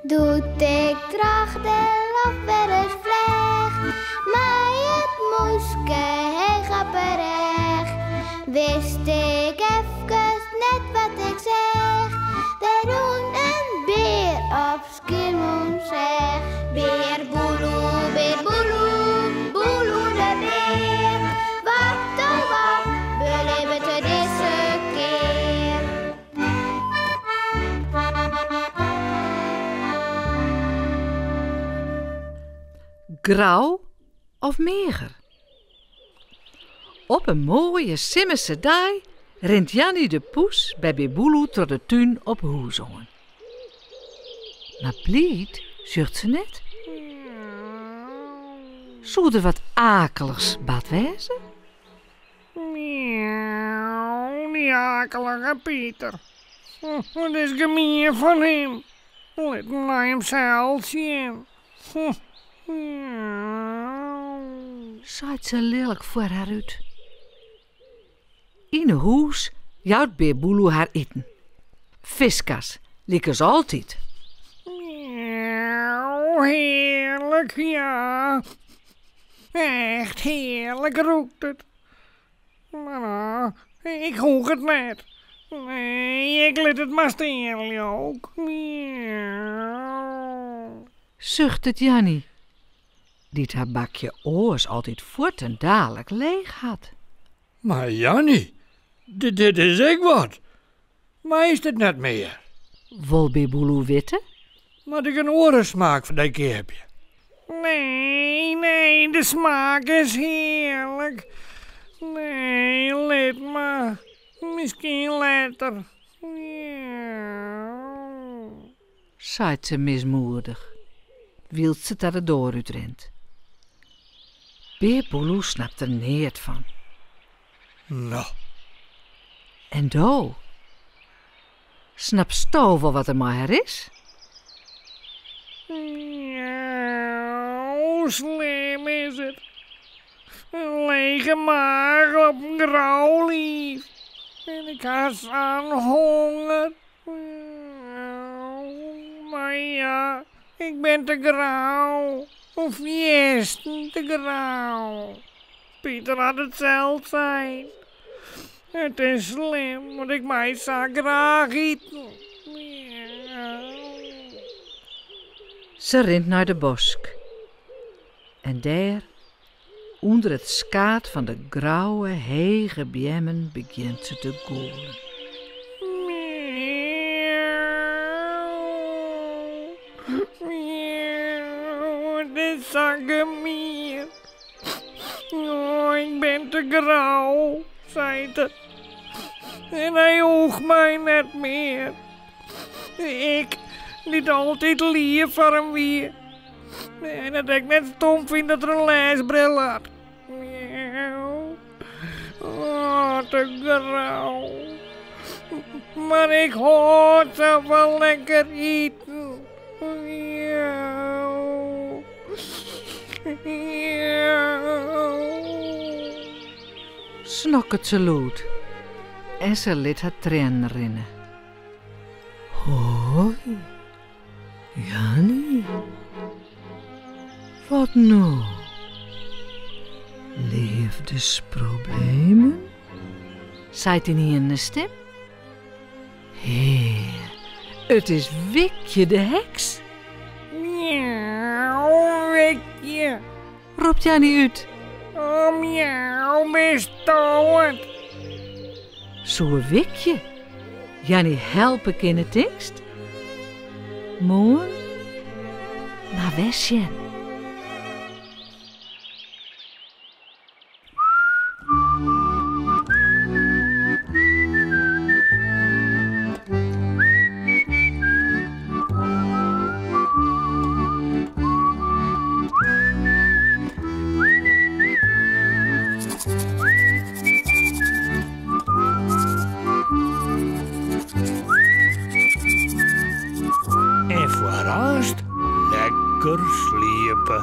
Doe't ik troch de loft wer ris fleach, mei it mûske heech op 'e rêch, wist ik efkes net wat ik seach. Der rûn in bear op Skiermûntseach. Bear Boeloe, bear Boeloe, Boeloe de bear. Wat oh wat belibbet er dizze kear? Grau of meager? Op in moaie simmerse dei rint Janny de poes by Bear Boeloe troch de tún op hûs oan. Mar bliid sjocht se net. Soe der wat aaklichs bard wêze? Miauw, dy akelige Piter. It is gemien fan him. Lit him nei himsels sjen. Miauw. Seit se lilk foar har út. Yn 'e hûs jout Bear Boeloe har iten. Fiskas, lykas altyd. Miauw, hearlik, ja. Echt hearlik rûkt it. Mar ik hoech it net. Nee, ik lit it mar stean, leau 'k. Miauw. Suchtet Janny, dy't har bakje oars altyd fuortendalik leech hat. Mar Janny, dit is ek wat. Meist it net mear? Wol Bear Boeloe witte? Moat ik in oare smaak foar dy keapje? Nee, nee, de smaak is hearlik. Nee, lit mar. Miskien letter. Miauw. Seit se mismoedich, wylst se ta de doar útrint. Bear Boeloe snapt der neat fan. No. En do? Snapsto wol wat der mei har is? Miauw, slim is it. In lege maach op in grau liif. En ik ha sa'n honger. Mar ja, ik bin te grau. Fierstente grau. Piter hat it sels sein. It is slim, want ik mei sa graach iten. Se rint nei de bosk. En dêr, ûnder it skaad fan de grauwe, hege beammen begjint se te gûlen. Miauw, miauw, it is sa gemien. Oh, ik bin te grau, seit er. En hy hoecht my net mear. Ik, dy't altyd lief foar him wie. En dat ik net stom fyn dat er in lêsbril hat. Miauw. Oh, te grau. Mar ik hâld sa fan lekker iten. Miauw. Miauw. Snokket se lûd en se lit har triennen rinne. Hoi. Janny, wat no? Leafdesproblemen? Seit ynienen in stim. Hea, it is Wikje de heks! Miauw, Wikje! Ropt Janny út. Oh, miauw, bisto it? Soe Wikje Janny helpe kinne, tinkst? Moarn mar wer sjen. En foarearst lekker sliepe.